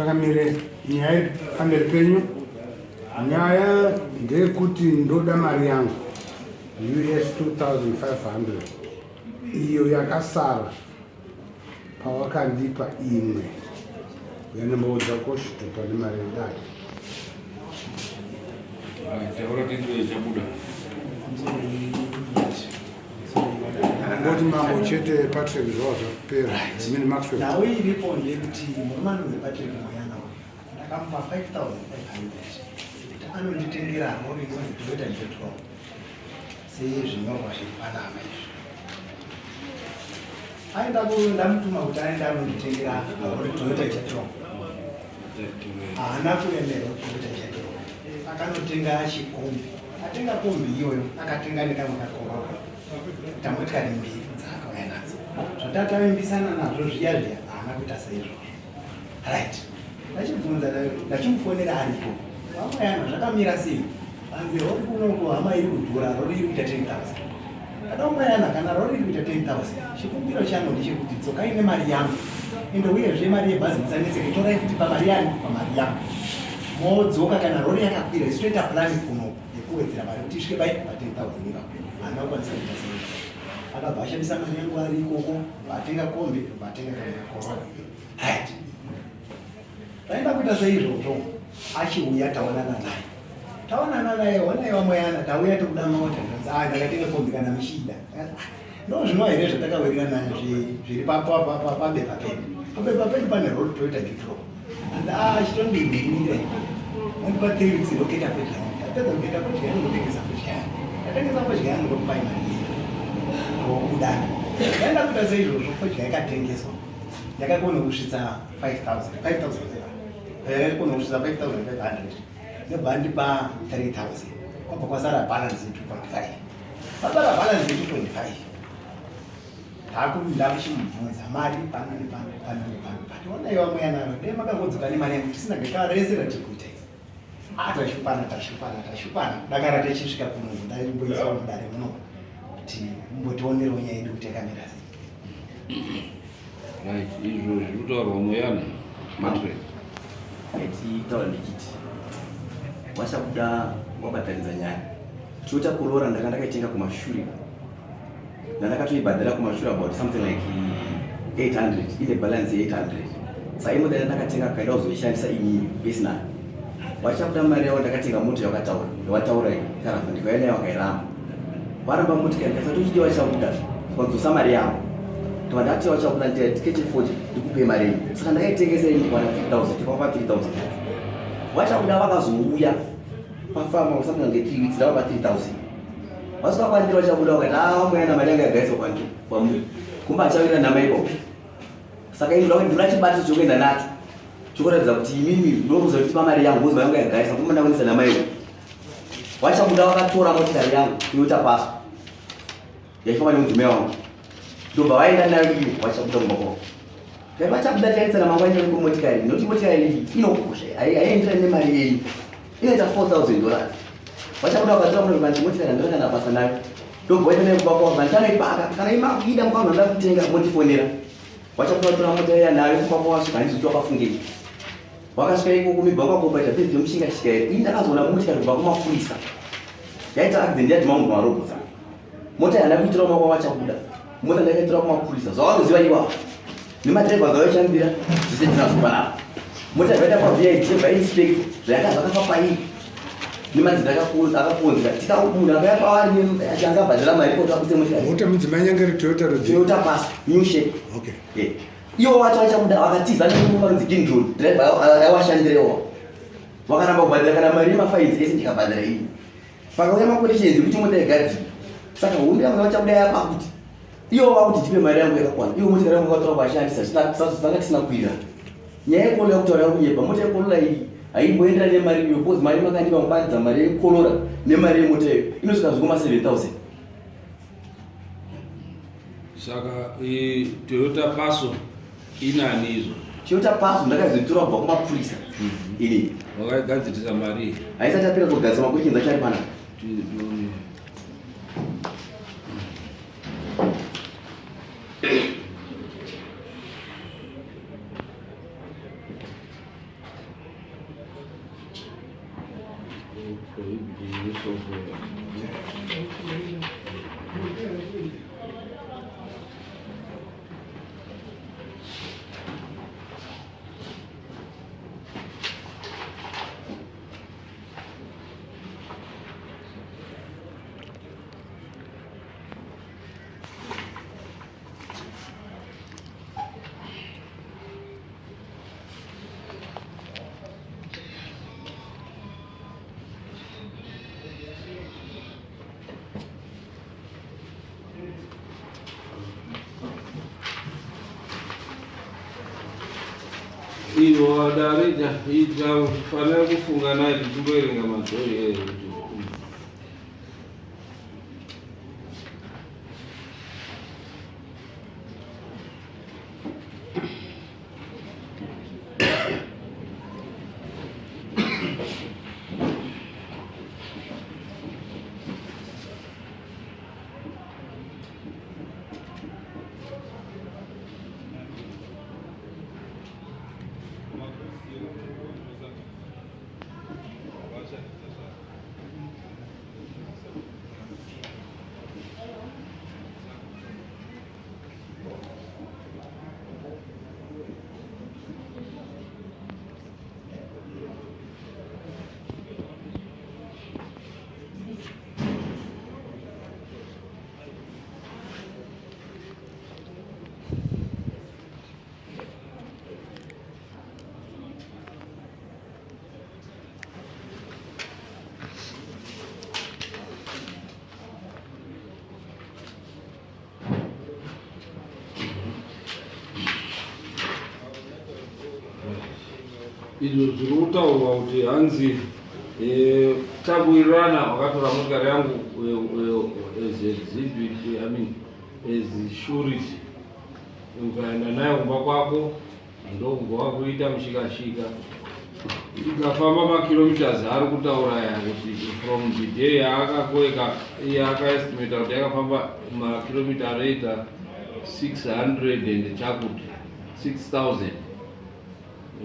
Changamire, nyaya iri pamberi penyu. Nyaya ndeyekuti ndoda mari yangu US 2500 iyo yakasara pawakandipa imwe yanomboudza koshitupa nemari yedare. Ngoti mambo chete Patrick zvava zvapera. Mini Maxwell. Nhau iripo ndeyekuti murume anonzi Patrick Moyana uyu ndakamupa 5500 kuti anonditengera rori inonzi Toyota Jetro sezvinyorwa zviri panapa izvi. Aenda ku ndamutuma kuti aende anonditengera rori Toyota Jetro. Haana kuremerwa Toyota Jetro. Akanotenga chikombi. Atenga kombi iyoyo akatenga nekamwe kakorora kuita motikari mbiri dzaakauya nadzo. Zvatatavimbisana nazvo zviya zviya haana kuita saizvozvo. Right. Ndachibvunza ndachimufonera ariko. Vamwayana zvakamira sei? Hanzi rori kunoku hama iri kudhura rori iri kuita 10,000. Kada umwayana kana rori iri kuita 10,000. Chikumbiro changu ndechekuti dzokai nemari yangu. Ende uyezve mari yebhazi musanetseke torai futi pamari yani pamari yangu. Modzoka kana rori yakakwira isu toita plan kuno yekuwedzera mari kuti isvike pai pa 10,000 ipapo. Haana kukwanisa kuita sei. Akabva ashandisa mari yangu ari ikoko, atenga kombi, atenga kana korona. Right. Taenda kuita seizvozvo achiuya taonana naye. Taonana naye honai vamweyana tauya tikuda mota ndonzi ah ndakatenga kombi kana muchida. Ah, ndo zvino here zvatakawirirana zviri pabepa pedu. Pabepa pedu pane road Toyota Jutro. Anzi ah chitondimire. Wandipa 3 weeks ndoketa fodya. Ndapedza kuketa fodya yangu ndotengesa fodya yangu. Ndatengesa fodya yangu ndokupai mari iyi. Ndokudana. Ndaenda kuita seizvozvo fodya yakatengeswa. Yakakona kusvitsa 5000 5000 yakakona kusvitsa 5500 ndobva andipa 3000 kwabva kwasara balance ye2.5 pasara balance ye2.5 ndakuchimubvunza mari pano nepano pano nepano but onai vamwe anayo dai makangodzoka nemari yangu tisina gaka rese ratiri kuita iri ah tashupana tashupana tashupana dakara techisvika kuno ndaimboiswa mudare muno kuti mumbotionerewo nyaya yedu kuti yakamira sei. Right, izvo zviri kutaurwa muyana Patrick. Nditaura ndichiti wachabuda wabatanidza nyaya. Toyota Corolla ndanga ndakaitenga kumashure. Ndandakatoibhadhara kumashure about something like 800 ine balance ye 800. Saka imota yandakatenga kaida kuzoishandisa inini personal. Wachabuda mari yavo ndakatenga mota yakataura yawataura iyi caravan ndikauya nayo wakairamba. Varamba motikari ndikati tochidi vachabuda kwadzosa mari yavo. Ndobva ndati vachabuda ndikati tikete 40 ndikupe mari yenyu. Saka ndakaitengesa ini ndikawana 3000 ndikavapa 3000 yacho. Vachabuda vakazouya pafama something like 3 weeks ndavapa 3000. Vasvika kwandiri vachabuda vakati ah mwana mari yanga yagaiswa kwandiri kwamuri. Kumba achawira nama ipapo. Saka ini ndoda chibatiso chokuenda nacho. Chokuratidza kuti imimi munokuziva kuti pamari yangu ngozi yangu yagaisa kumba ndakuendesa nama ipapo. Vachabuda vakatora motikari yangu Toyota Passo yaifamba nemudzimai wangu ndobva vaenda nayo iyo vachabuda kumba kwavo. Dai vachabuda taendesana mangwana nekumotikari nekuti motikari iyi inokosha haienderani nemari yenyu inoita 4000 dollars. Vachabuda vakatora motikari motikari handina kana basa nayo ndobva vaenda nayo kumba kwavo vanditanoipaka kana imakuida mukaona ndoda kutenga mondifonera. Vachabuda vatora mota iya nayo kumba kwavo vasvika handizi kuti vakafungei. Wakasvika ikoko migwagwa kopaita bezi yomushinga shika here ini ndakazoona motikari kubva kumapurisa yaita accident yadhima munhu marobotsa mota yanda kuitira kuma kwavachabuda mota ndakaitira kumapurisa zvavanoziva iwawo nemadriver zvavaishandira zvese ndinazvo panapa mota yavaita pavid vainspect zvayaka zvakafa pairi nemadzida akakonzera tika munhu akaya paari angabhadhara mari kuti akutse motikari mota mudzimai nyange ri toyota rudzi toyota paso new shape okay yeah. Ivo vacho vachabuda vakatiza nekumba vanonzi Kindred driver aiwashandirewo vakaramba kubhadhara kana mari yemafaizi ese ndikabhadhara ini pakauya maconditions ekuti mota igadzirwe saka hondo yangu vachabuda yapa kuti ivo vakuti tipe mari yangu yakakwana ivo motikari yangu vakatora kuashandisa tanga tisina kuira nyaya yekolola kutaura yakunyepa mota yekolola iyi haimboenderani nemari iyo because mari makandipa mubatidza mari yekolora nemari yemota iyo inosvika zvikoma 7000 Saka Toyota Passo inani izvo? Toyota Passo ndakazoitora kubva kumapurisa. Ini. Wakaigadzirisa mari? Haisati yapera kugadzira makwechinzi acho ari panapa. Prohibit the use of Ivo dare itafanira kufunga naye tichimboerenga madhori ere kuti Izvo zviri kutaurwa kuti hanzi eh, takuwirirana wakatora motikari yangu eh, eh, as exhibit, I mean, as surety ukaenda nayo kumba kwako ndokubva wakuita mushikashika ikafamba makilometers ari kutaura aya kuti from the day yaakakoeka iye akaestimata kuti yakafamba makilomita anoita 600 and chakuti 6000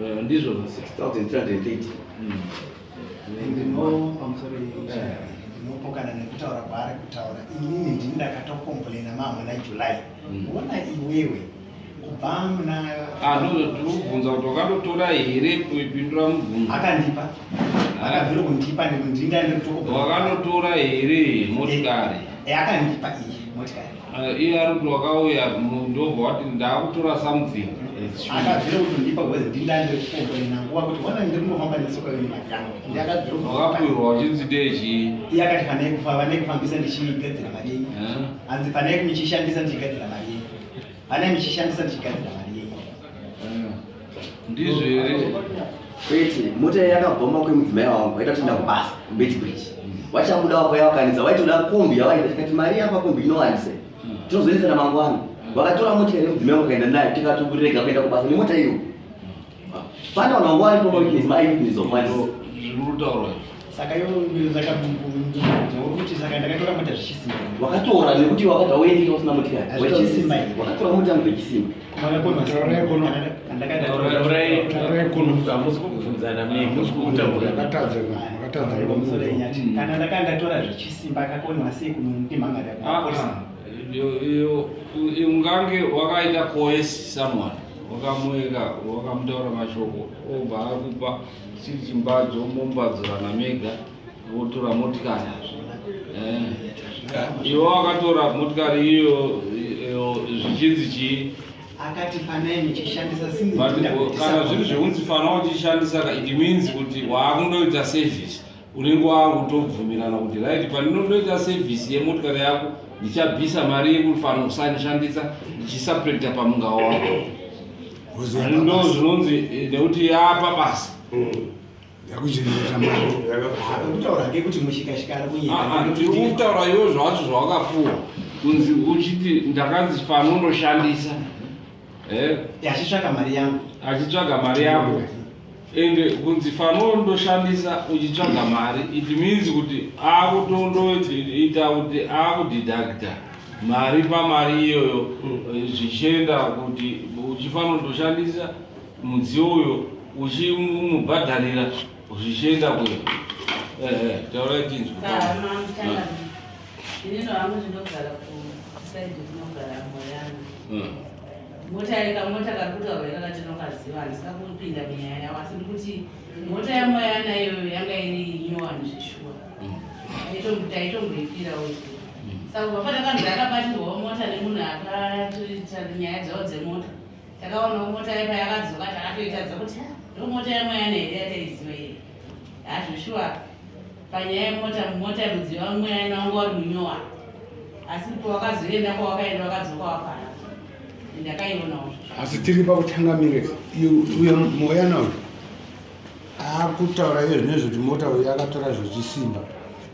eh, ndizvo 6330. Ndino pamusoro ndinopokana nekutaura kwaari kutaura. Inini ndini ndakatokombolena maa muna July. Ona iwewe kubva muna Ah, ndozvobvunza kuti wakatotora here kuipindura mubvunzo. Akandipa, akabvira kundipa nekuti ndini ndaende kutokombolena. Wakanotora here motikari? Eh, akandipa iyi motikari. Ah, iye ari kuti wakauya ndobva wati ndakutora something. Akabvira kutondipa because ndini ndaende kukombolena nguva kuti ona ndiri kungofamba netsoka yoni mari yangu. Ndakabvira kundipa. Wakapiwa uchinzi ndechii? Iye akati fanai kufa fanai kufambisa ndichigadzira mari yenyu. Eh? Hanzi fanai muchishandisa ndichigadzira mari yenyu. Fanai muchishandisa ndichigadzira mari yenyu. Eh. Ndizvo here? Kwete, mota yakabva mumaoko emudzimai wangu vaita kuti ndakubasa kuBeitbridge. Vachabuda wako yavakanisa vaitoda kombi yavaida tikati mari yapa kombi inowandisa. Tinozoendesana mangwana. Vakatora motikari yemudzimai wangu vakaenda nayo tikatokurega kuenda kubasa nemota iyo. Pane vanhu vanga varipo mawitness maeyewitness of mine. Zviri kutaurwa izvi. Saka iwe saka uri kuti saka ndakatora mota zvichisimba. Wakatora nekuti wakati hauendi usina motikari. Hazvichisimba here? Wakatora mota yangu zvechisimba. Taurai kuno. Taurai kuno, hamusi kubvunzana mega, muri kutaura. Makatadza, makatadza. Kana ndakanga ndatora zvechisimba akakoniwa sei kunondimhangarira kumapurisa? Ah, ungange wakaita coerce someone, wakamueka wakamutaura mashoko obva akupa chiri chimbadzo mombadzurana mega wotora motikari. Eh. Iwe wakatora motikari iyo iyo zvichinzi chii? Akati fanai muchishandisa. But kana zviri zvekunzi fana uchishandisa ka, it means kuti waakundoita service, unenge waakutobvumirana kuti right, pandinondoita service yemotikari yako ndichabvisa mari yekufana usanishandisa ndichisubtracta pamungawo wako. Ndo zvinonzi nekuti yapa basa. Yakuchenjera mari. Kutaura hake kuti mushikashika ari Ah, ah, kunyeka. Ndiri kutaura iwo zvacho zvawakapuwa kunzi uchiti ndakanzi fanondoshandisa. Eh, Achitsvaka mari yangu. Achitsvaga mari yako, ende kunzi fanondoshandisa uchitsvaga mari, it means kuti akutondoita kuti akudeducta mari pamari iyoyo zvichienda kuti uchifanondoshandisa mudziyo uyo uchimubhadharira zvichienda kuyo. Taurai tinzwe. Inini hangu ndinogara kusaidi kunogara Moyana. Mota yekamota kari kutaurwa ikaka tinokaziva, handisina kupinda munyaya yavo, asi ndikuti mota yaMoyana iyoyo yanga iri nyowani zveshuwa. Taitomboipirawo isu. Saka kubva patakanzi akabatirwawo mota nemunhu akatoita nyaya dzavo dzemota, takaonawo mota yepa yakadzoka, takatoitadza kuti, "Ah, ndo mota yaMoyana here yataiziva iyi?" Hazveshuwa, panyaya yemota, mota mudziyo waMoyana wanga uri munyowani, asi pawakazoenda kwawakaenda wakadzoka wapara. Ndakaionawo. Asi tiri pakutangamire, uyo Moyana uyu akutaura iye zvinezvi kuti mota uyu akatora zvechisimba,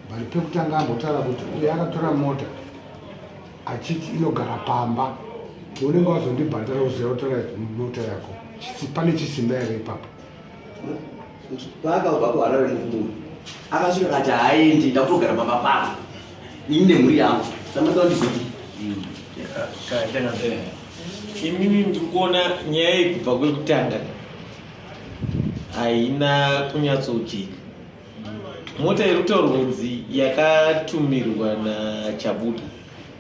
but pekutanga ambotaura kuti uyu akatora mota achiti inogara pamba, unenge wazondibhadhara kuziva kutora mota yako. Pane chisimba here ipapo? Paakabva kuHarare murume akasvika akati haaendi, ndakutogara pamba pako ini nemhuri yangu. Samada ndizoti Imimi ndiri kuona nyaya iyi kubva kwekutanga haina kunyatsojeka. Mota iri kutaurwa kunzi yakatumirwa naChabuda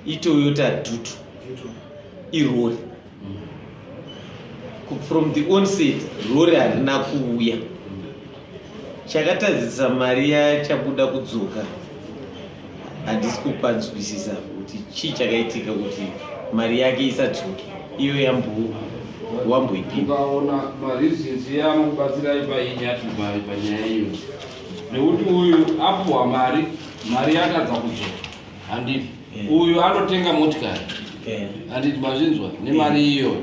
iToyota Dutu, irori. From the onset rori harina kuuya. Chakatadzisa mari yaChabuda kudzoka handisi kupanzwisisa kuti chii chakaitika kuti mari yake isadzoke iyo yambo wamboipima. Ukaona mareasons yanokubatsirai painyati panyaya iyo, nekuti uyu apuhwa mari, mari yatadza kudzoka, handiti? Uyu anotenga motikari, handiti mazvinzwa, nemari iyoyo.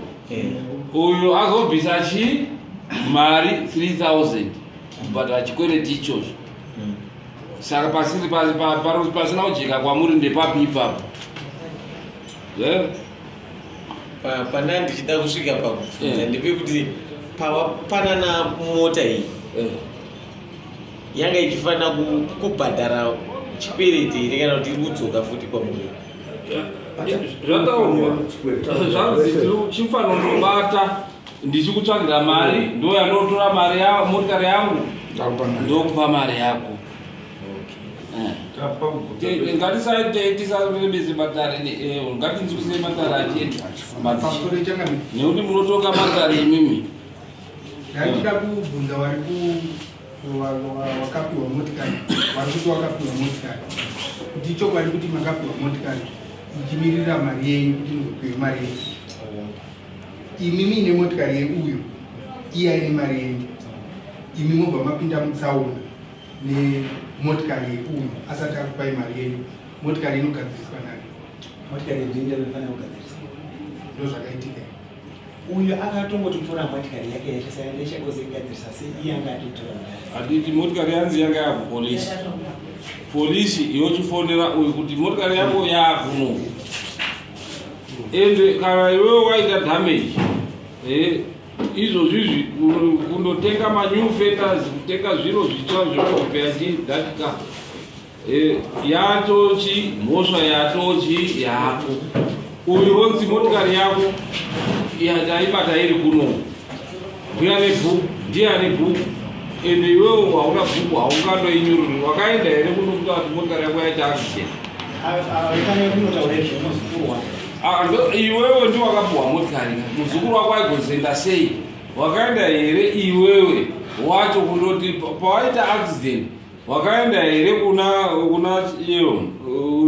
Uyu azobvisa chii, mari 3000 kubhadhara chikwereti ichozvo. Saka pasiri pasina kujeka kwamuri ndepapi ipapo? Pana ndichida kusvika pakubvunza ndepekuti pawapanana mota iyi yanga ichifanira kubhadhara chikwereti here kana kuti iri kudzoka futi kwamuri? Zvataurwa zvanzi chifanira kundobata ndichikutsvagira mari, ndo yandotora mari ya motikari yangu ndokupa mari yako. Ngatisarebese matare, ngatinzwisise matare achienda Pamusoro changamire. nekuti munotonga matare imimi. Ndaida kubvunza vari ku wakapiwa motikari, vari kuti wakapiwa motikari, kuti ichokwadi kuti makapiwa motikari ichimirira mari yenyu, kuti muzopiwe mari yenyu imi muine motikari yeuyo, iye aine mari yenyu, imi mobva mapinda mutsaona nemotikari yeuyo asati akupai mari yenyu, motikari inogadziriswa nani? Motikari yedu inofanira kugadziriswa. Ndo zvakaitika. Uyu akatongototora motikari yake yacho, saka ndechakuzigadzirisa sei iye anga atotora kudai? Handiti motikari yanzi yanga yakupolisi, polisi yochifonera uyu kuti motikari yako yakuno, ende kana iwewe waita damage, izvozvizvi kundotenga manew fenders, kutenga zviro zvitsva zvinokupeya chidatika, yatochi mhosva yatochi yako. Uyu onzi motikari yako yaibata iri kuno, mbuya nebhuku, ndiye ane bhuku, ende iwewo hauna bhuku, haungandoinyururi. Wakaenda here kunokuta kuti motikari yako yaita accident? Aifanira kunotaura izvo muzukuru wake. Ah, iwewe ndi wakapuhwa motikari, muzukuru wako aigozoenda sei? Wakaenda here iwewe wacho kundoti pawaita accident, wakaenda here kuna iyo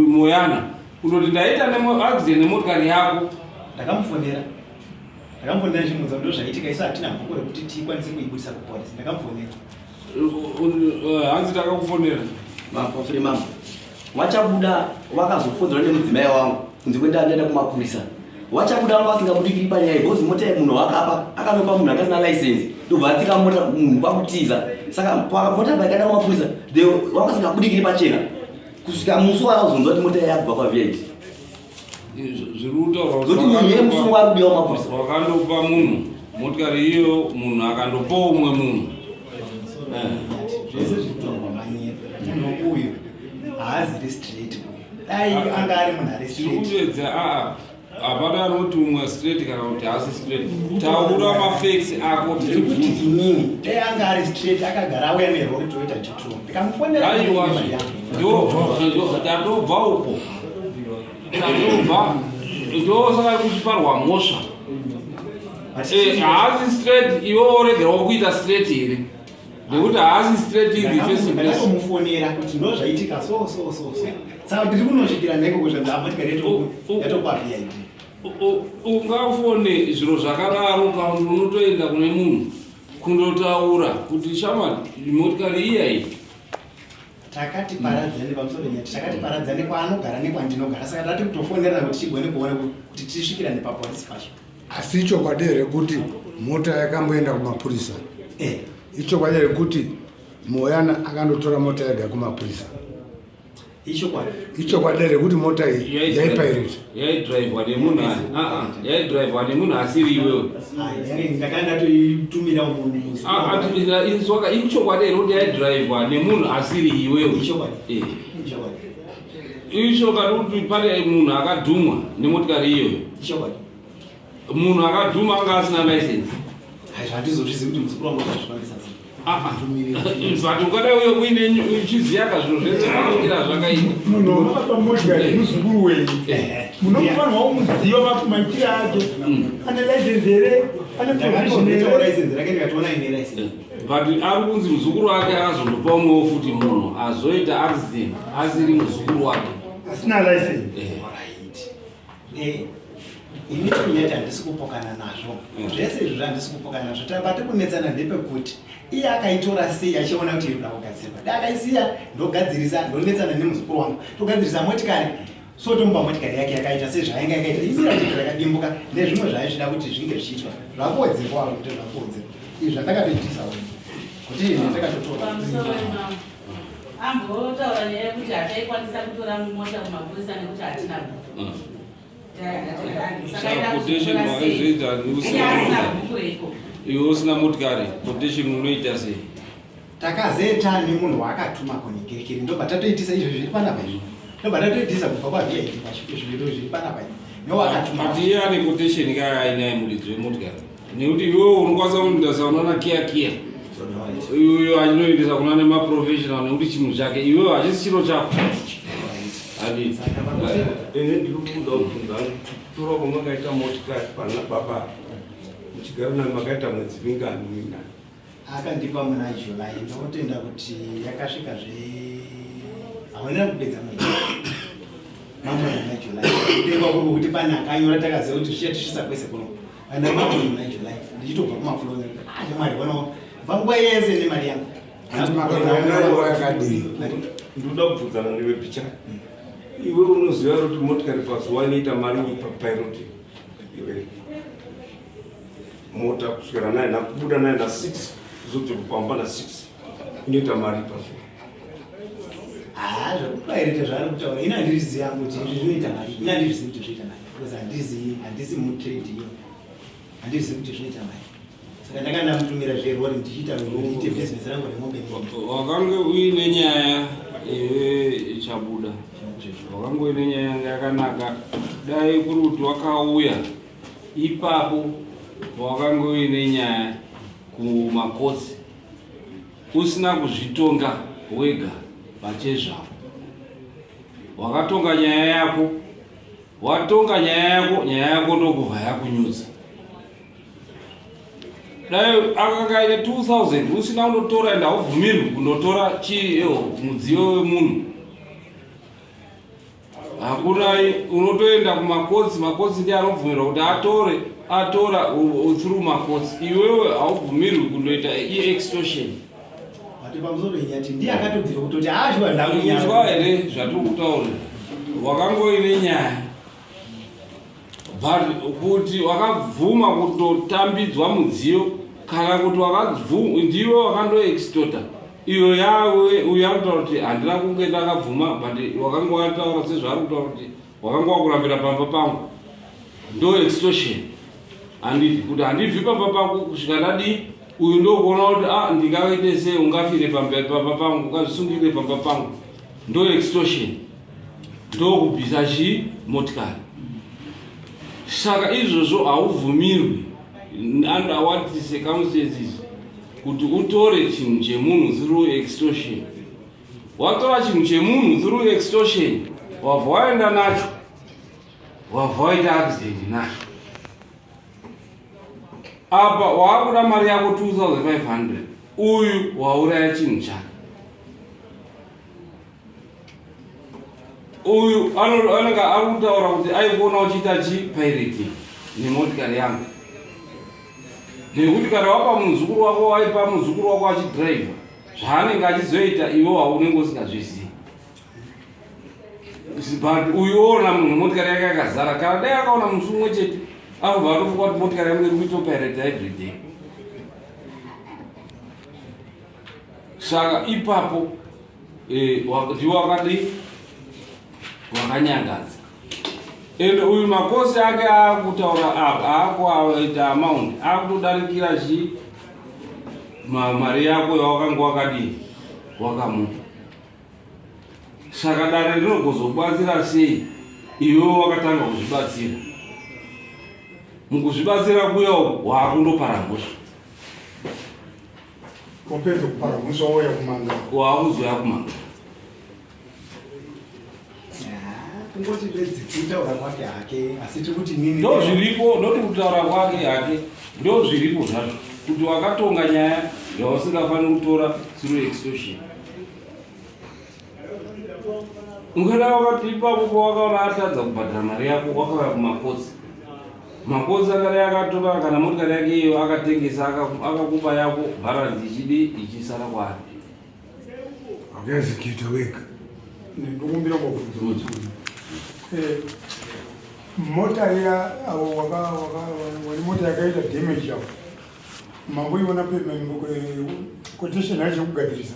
Moyana kundoti ndaita accident nemotikari yako? Ndakamufonera, ndakamufonera ndichimudza ndo zvaitika. Isu hatina bhuku rekuti tikwanise kuibudisa kupolisi. Ndakamufonera. Hanzi takakufonera. Mapofuri mambo, wachabuda wakazofonzerwa nemudzimai wangu kunzi kwenda ndaenda kumapurisa. Wachabuda wanga vasingabudikiri panyaya because mota yemunhu wakapa akanopa munhu akasina license, ndobva atsika mota, munhu kwakutiza. Saka mota paikaenda kumapurisa wanga vasingabudikiri pachena kusvika musi waazonzwa kuti mota yakubva kwaVID. Zviri kutaurwa Zoti munhu iye musungwa ari kudiwa mapurisa. Wakandopa munhu motikari iyo, munhu akandopawo umwe munhu. Zvese zvinotaurwa manyepo. Munhu uyu haaziri straight. Dai anga ari munhu ari Tiri straight kuedza aa. Hapana anoti umwe straight kana kuti haasi straight. Taura mafacts ako tichikuti inini dai anga ari straight akagara auya nerori Toyota G2 ndikamufonera. Aiwa, ndo tatobva uko, tatobva, ndosaka kuchiparwa mhosva. Haasi straight, iwe woregerwa kuita straight here nekuti haasi straight in the first place? Ndakatomufonera kuti ndo zvaitika, so so so so, saka ndiri kunosvikira naikoko zvanzi amotikari yatopa VID. Ungafone zviro zvakadaro kana unotoenda kune munhu kundotaura kuti shamwari, motikari iya iyi. Takati paradzane pamusoro nyati, takati paradzane kwaanogara nekwandinogara, saka tati kutofonerana kuti tigone kuona kuti tisvikirane papolisi pacho. Asi ichokwadi here kuti mota yakamboenda kumapurisa? Eh. Ichokwadi here kuti Moyana akandotora mota yega kumapurisa? Ichokwadi. Ichokwadi here kuti mota iyi yaipirate? Yaidhiraivwa nemunhu yaidhiraivwa nemunhu asiri iwewe? Ndakanga ndatoitumira munhu. Inzwaka, ichokwadi here kuti yaidhiraivwa nemunhu asiri iwewe? Ichokwadi. Ichokwadi. Ichokwadi kuti pane munhu akadhumwa nemotikari iyoyo? Ichokwadi. Munhu akadhuma anga asina license? Handizozvizivi kuti muzukuru wangu akazvifambisa sei. But ukadai uye uine uchiziyaka zvinhu zvese maitira zvakaita. Munhu unobata motikari muzukuru wenyu, munofanirwa kumuziva maitire ake. Ane license here? Ane provision here? License rake ndikatoona ine license. But ari kunzi muzukuru wake akazondopa umwewo futi munhu azoita accident asiri muzukuru wake. Asina license. Eh, ini kunyati handisi kupokana nazvo zvese izvo, handisi kupokana nazvo. Tapati kunetsana ndepekuti iye akaitora sei achiona kuti iri kuda kugadzirwa. Da akaisiya ndogadzirisa, ndonetsana nemuzukuru wangu, togadzirisa motikari, so tomupa motikari yake yakaita sezvainga yakaita, isira kuti rakadimbuka nezvimwe zvaizvida kuti zvinge zvichiitwa zvakuwedzerwa kuti zvakuwedzerwa izvi zvandakatoitisawo kuti izvi ndakatotora. Pamusoro wemambo, ambotaura nyaya yekuti hataikwanisa kutora mota kumapurisa nekuti hatina bhuku. Saka quotation waizoita asina bhuku reiko? Iwe usina motikari, quotation unoita sei? Takazeta nemunhu waakatuma kunigirikiri, ndobva tatoitisa izvo zviri panapa izvo, ndobva tatoitisa kubva kwaVID pacho izvo zviro zviri panapa izvo newakatuma. But iye ane quotation kaya ainaye muridzi wemotikari, nekuti iwewe unokwanisa kunoendesa kunana Kia Kia, uyo achinoendesa kuna nemaprofessional, nekuti chinhu chake, iwewe hachisi chiro chako, handiti? Ine ndiri kuda kubvunza, kutora kwamakaita motikari pana baba muchigara nayo, makaita mwedzi mingani muinayo? Akandipa muna July, ndinotenda kuti yakasvika zve hauna kupedza mwedzi mambo muna July. Kutengwa kuri kuti pane akanyora, takaziva kuti zvichatisvisa kwese kuno ana mambo muna July, ndichitobva kumafuro chamwari wano vanguva yese nemari yangu. Hanti makatora nguva yakadii? Ndinoda kubvunzana newe picha. Iwe unoziva kuti motikari pazuva inoita mari papirot? Iwe mota kuswera naye nakubuda naye na6 kuzodzoka pamba na6 inoita mari pazuva? Haa, zvekupairete zvaari kutaura, ini handizvizivi yangu kuti izvi zvinoita mari. Ini handizvizivi kuti zvinoita mari because handizi handisi mutrade iyo, handizvizivi kuti zvinoita mari. Saka ndanga ndamutumira zverori ndichiita ndiite bhizinesi rangu remombe. Wakange uine nyaya iwe ichabuda, wakange uine nyaya yanga yakanaka. Dai kuri kuti wakauya ipapo wakange uine nyaya kumakotsi, usina kuzvitonga wega pachezvako, wakatonga nyaya yako, watonga nyaya yako, nyaya yako ndokubva yakunyudza. Dai akanga aine 2000 usina kundotora, ende haubvumirwi kundotora chii, mudziyo wemunhu hakuna. Unotoenda kumakotsi, makotsi ndiye anobvumirwa kuti atore, atora through makotsi. Iwewe haubvumirwi kundoita iextortion. Ati pamusoro inyati ndiye akatobvira kutoti aashuwa. Inzwa here zvatiri kutaura? Wakangoine nyaya, but kuti wakabvuma kutotambidzwa mudziyo kana kuti ndiwe wakandoextorta iyo yawe, uyo ari kutaura kuti handina kunge ndakabvuma, but wakanga wataura sezvaari kutaura kuti wakanga wakurambira pamba pangu, ndo extortion, handiti? Kuti handibvi pamba pako kusvika ndadii. Uyu ndokuona kuti a ndingaite sei, ungafire pamba pangu, ungazvisungirire pamba pangu, ndo extortion, ndokubvisa chii, motikari. Saka izvozvo haubvumirwi under what circumstances kuti utore chinhu chemunhu through extortion. Watora chinhu chemunhu through extortion, wabva waenda nacho, wabva waita accident nacho. Apa waakuda mari yako 2500, uyu wauraya chinhu chake. Uyu anenge ari kutaura kuti aikuona uchiita chi pirating nemotikari yangu, nekuti kana wapa muzukuru wako, waipa muzukuru wako achidhiraivha, zvaanenge achizoita iwe waunenge usingazvizivi. But uyu oona munhu motikari yake yakazara, kana dai akaona musi umwe chete anobva atofunga kuti motikari yangu iri kuita pirate everyday. Saka ipapo ndiwo wakadii, wakanyangadza. Ende uyu makosi ake aakutaura apa aakuaita amount akutodarikira chi mari yako yawakanga wakadii wakamupa. Saka dare rinogozobatsira sei iwewe wakatanga kuzvibatsira? Mukuzvibatsira kuya uku waakundopara mhosva. Wapedza kupara mhosva wouya kumanga. Waakuzouya kumanga. Kungoti bedzi kutaura kwake hake, asi tiri kuti nini ndo zviripo, ndoti kutaura kwake hake ndo zviripo zvazvo, kuti wakatonga nyaya yausingafaniri kutora through extortion. Ungada wakati ipapo pawakaona atadza kubhadhara mari yako, wakauya kumakotsi. Makotsi akadai akatora kana motikari yake iyo akatengesa, akakupa yako, bharanzi ichidi ichisara kwaari. Wakaexecuta wega. Ndikumbira kubvunza. Mota iya avo wani mota yakaita damage yavo, mamboiona quotation yacho yekugadzirisa?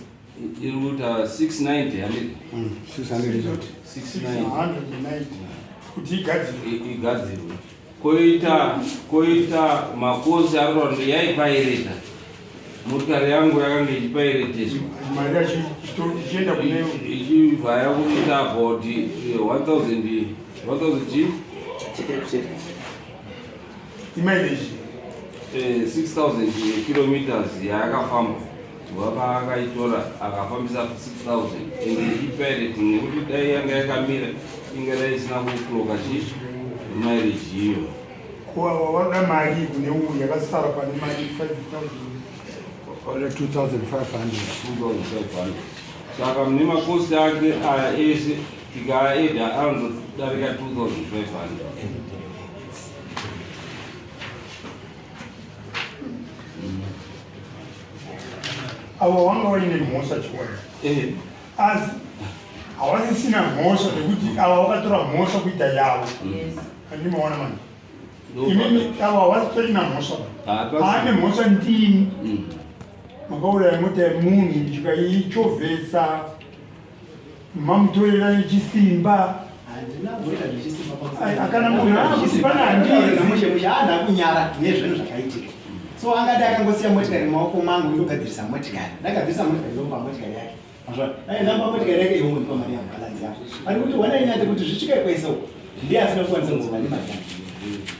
Iri kuita 690 handiti? 600. 690 kuti igadzirwe. Igadzirwe. Koita makosi ari kuti yaipairidza motikari yangu yakanga ichipairiteswa, mari yacho ichienda kune ichibva yakuita about 1000 1000 chi imileage. 6000 kilometers yaakafamba kubva paakaitora, akafambisa 6000 and ichipirating, nekuti dai yanga yakamira ingadai isina kuclocka chi mileage iyo. Ko vanoda mari kune uyu yakasara pane mari 5000? Oda 2500. 2500. Saka mune makosi ake aya ese tikaaedha anotodarika 2500. Avo vanga vaine mhosva chikwadi, asi havasisina mhosva nekuti ava vakatora mhosva kuita yavo. Handimaona mani imimi, ava havasitorina mhosva. Aane mhosva ndini, makauraya mota yemunhu ndikaichovhesa, mamutorera nechisimba. Handina kuita zvechisimba. Akana munhu akuti pana handizi. Mushe mushe, haana kunyara nezvinhu zvakaitika. So angati akangosiya motikari mumaoko mangu, indogadzirisa motikari, ndagadzirisa motikari, ndomupa motikari yake. Mazvona, dai ndamba motikari yake iwe undipa mari yangu, balance yako. Ari kuti wanainyati kuti zvisvike kwese uko ndiye asina kukwanisa kudzoka nemari yangu.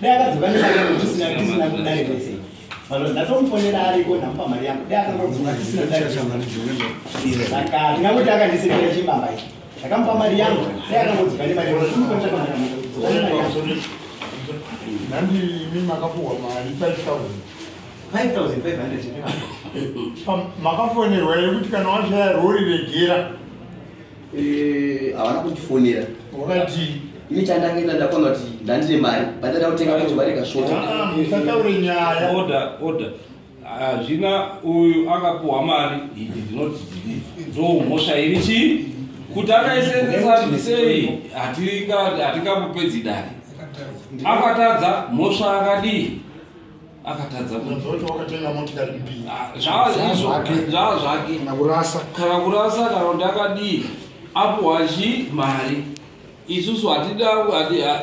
Dai akadzoka nemari yangu tisina kudare kwese. Mazvona, ndatomufonera ariko, ndamupa mari yangu. Dai akangodzoka tisina dare. Saka ndingakuti akandisendera chimbamba ichi, ndakamupa mari yangu. Dai akangodzoka nemari yangu, ndinomufonera dzoka nemari yangu. Nandi imi makapuhwa mari 5000? 5500. Makafonerwa here kuti kana washaya rori regera? Havana kundifonera. Wakati Ini chandakaita, ndakaona kuti ndandine mari, bandada kutenga kuti mari ikashota. Musataure nyaya. Order, order. Hazvina, uyu akapuhwa mari, he did not delete. Ndo mhosva iri chii kuti akaisenzesa sei, hatingambopedzi dare. Akatadza mhosva, akadii, akatadza kuti wakatenga motikari mbiri. Zvaa zvake. Kana kurasa. Kana kurasa, kana kuti akadii, apuhwa chi mari. Isusu hatida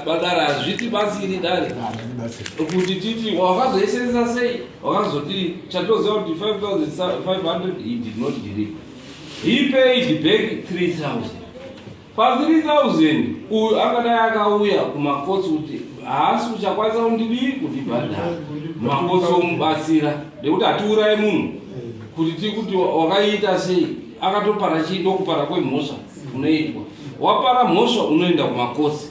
badare, hazvitibatsiri dare kuti titi wakazoisenzesa sei, wakazoti. Chatoziva kuti 5500 he did not deliver, he paid back 3000. Pa 3000 uyu akadai akauya kumakotsi kuti Haasi kuchakwanisa kundidii kundibhadhara. Makosi omubatsira nekuti hatiuraye munhu kuti tikuti wakaita sei akatopara chii ndokupara kwemhosva unoitwa. Wapara mhosva unoenda kumakosi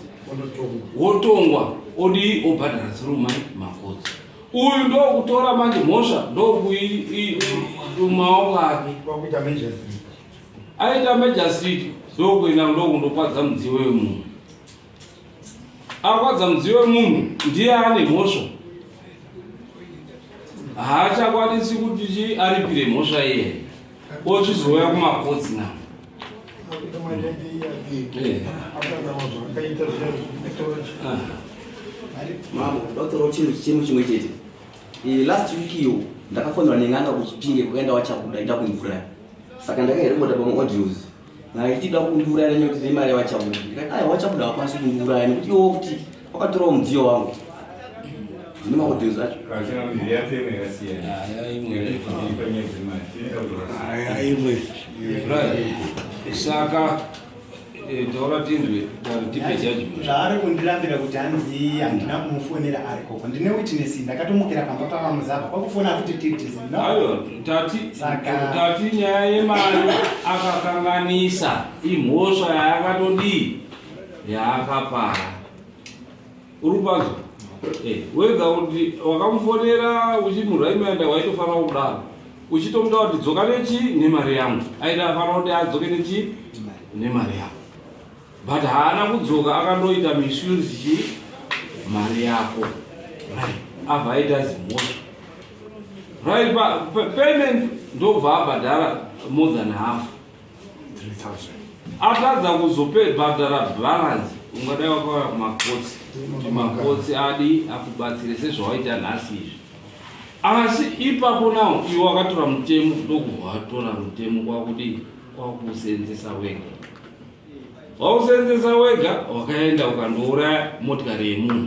wotongwa odii obhadhara through mai makosi. Uyu ndokutora manje mhosva ndokumaoko ake. Aita major street ndokuenda ndokundokwadza mudziyo wemunhu. Akwadza mudziyo wemunhu ndiye ane mhosva. Haachakwanisi kuti chi aripire mhosva iye. Ochizouya kumakotsi na. Mambo, ndotorawo chinhu chinhu chimwe chete. Last week iyo ndakafonerwa nen'anga kuchipinge kwakaenda wachabuda ida kundiuraya. Saka ndakairekota pamaaudios. Achida kundiuraya nenyaya yekuti nemari yavachabuda. Ndikati aiwa vachabuda havakwanisi kundiuraya nekuti iwo futi wakatorawo mudziyo wangu. Ndine maaudios acho. Saka Eh, taura tinzwe tipe judgment. Zvaari kundirambira kuti hanzi handina kumufonera ari koko. Ndine witness ndakatomukira pamba pavamuzava kwakufona futi tiri no. Ayo tati Saka tati nyaya yemari akakanganisa imhosva yaakatodii yaakapara. Uri kupanzwa? Eh, wega kuti wakamufonera uchimuraimenda waitofanira kudaro. Uchitomuda kuti dzoka nechi nemari yangu. Aida afanira kuti adzoke nechi nemari yako. But haana kudzoka akandoita misuse chi mari yako. Right. Abva aita zimhosva. Right, pa, payment ndobva abhadhara more than half. 3000 atadza kuzobhadhara balance ungadai wakauya kumakotsi kuti makotsi adi akubatsire sezvawaita nhasi izvi asi ipapo nawo iwe wakatora mutemo ndokubva watora mutemo kwakudii kwakuusenzesa wega wausenzesa wega wakaenda ukandouraya motikari yemunhu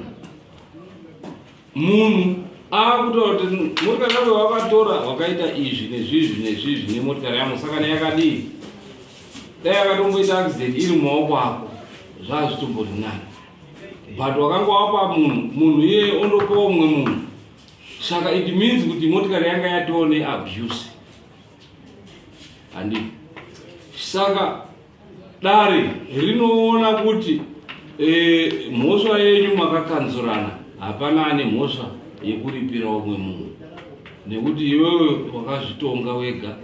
Munhu akutaura kuti motikari yako wakatora wakaita izvi nezvizvi nezvizvi nemotikari yangu saka neyakadii dai akatomboita accident iri mumaoko ako zvazvitombori nani but wakanga wapa munhu munhu iyeye ondopawo mumwe munhu saka it means kuti motikari yanga yatoo neabuse handii saka Dare rinoona kuti e, mhosva yenyu makakanzurana, hapana ane mhosva yekuripira umwe munhu nekuti iwewe wakazvitonga wega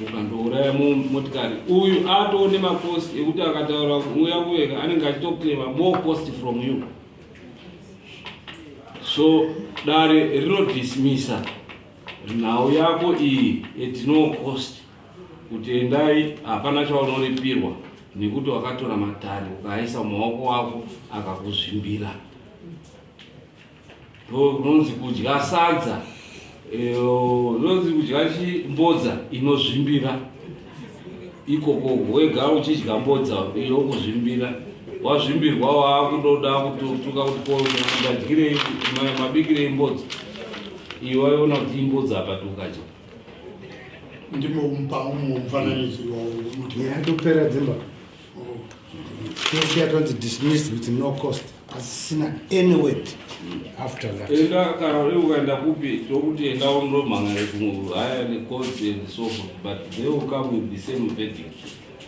ukandouraya motikari. Uyu atoo nemakosti ekuti akataura uya kuwega anenge achitoclaima more cost from you. So dare rinodismisa nhau yako iyi at no cost. Kuti endai hapana chaunoripirwa nekuti wakatora matare ukaaisa mumaoko ako akakuzvimbira. Ndonzi kudya sadza ndonzi kudya mbodza inozvimbira ikoko wega uchidya mbodza yokuzvimbira wazvimbirwa waakutoda kutuka kuti ko ndadyirei mabikirei mbodza iwe waiona kuti imbodza apa tukadya ndimo mufananidzo iwawo yatopera dzimba kesi yatonzi dismissed with no cost asisina any word after that enda kana uri ukaenda kupi tokuti enda undomhangare kumwe haya necourt and so forth but they will come with the same verdict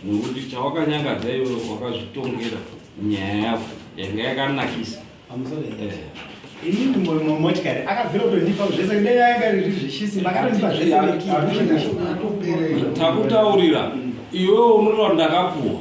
nekuti chawakanyangadza iwe wakazvitongera nyaya yako yanga yakanakisa Inini motikari akabvira kutondipa zvese dai yanga riri zvechisi makatondipa zvese takutaurira iwewe unotaura ndakapuwa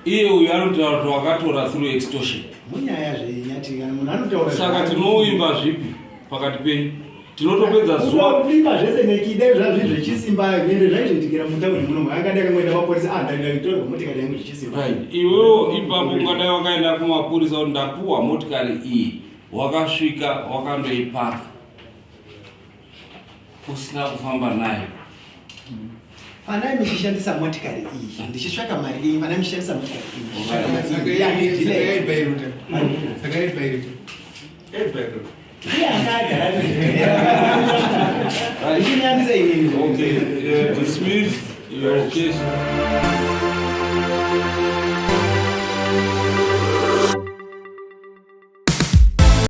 iye uyu anotaura kuti wakatora through extortion munyaya zvenyati kana munhu anotaura saka tinoimba zvipi pakati penyu tinotopedza zuva kuimba zvese nekide zvazvi zvechisimba ende zvaizoitikira mutauni muno akadai akangoenda mapurisa ah ndatorwa motikari yangu zvechisimba right iwewo ipapo ungadai wakaenda kumapurisa kuti ndapuwa motikari iyi wakasvika wakandoipaka usina kufamba nayo Fanai muchishandisa motikari iyi ndichitsvaka mari iyi fanai muchishandisa motikari iyi Okay, dismiss your case.